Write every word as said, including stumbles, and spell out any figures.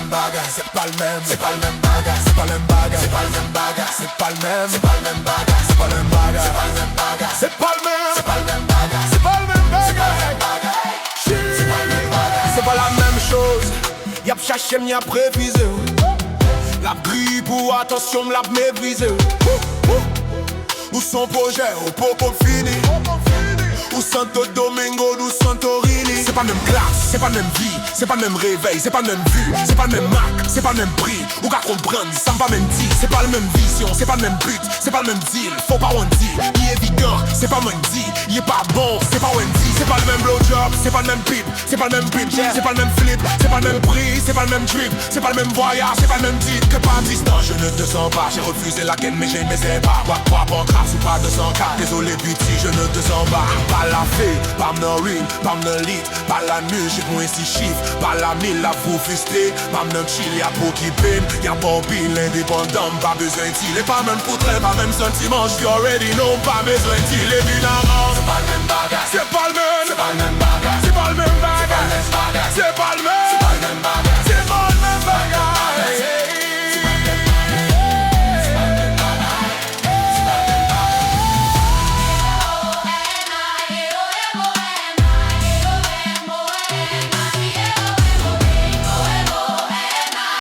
bagay, se pa l menm, se pa l menm bagay, se pa l menm bagay, se pa l menm bagay, se pa l menm, se pa l menm bagay, se pa l menm bagay, se pa l menm, se pa l menm bagay, se pa l menm bagay. Se pa l menm bagay, se pa la menm choz. Y ap chache m, y ap refize w. L ap griye pou atansyon m, l ap meprize w. Ou s on pwojè, ou poko fini. Ou Santo Domingo, nou Santorini. Se pa menm klas, se pa menm vi, se pa menm revèy, se pa menm vi, se pa menm mak, se pa menm pri. Ou ka konprann sa m pa menm di. Se pa l menm vizyon, se pa l menm but, se pa l menm deal. Fò pa Wendy, li evidan, se pa Wendy. Li pa bon, se pa Wendy. Se pa l menm blowjob, se pa l menm pip, se pa l menm budget, se pa l menm flip, se pa l menm pri, se pa l menm drip, se pa l menm vwayaj, se pa l menm tit. Que par distance, je ne te sens pas. J'ai refusé la quête, mais j'ai mes pas. Wap wap an kras ou pa de san kat. Désolé piti, je ne te sens pas. Pa la fe, pa m nan ring, pa m nan lit. Pa la mil, chif mwen si chif. Pa la mil, la pou fiste. Pa m nan chill, y ap okipe m. Y ap anpil endepandan, m pa bezwen deal. E pa menm pou trè, pa menm santiman. You already know, m pa bezwen deal. Evidaman, se pa l menm bagay. Se pa l menm. Se pa l menm bagay.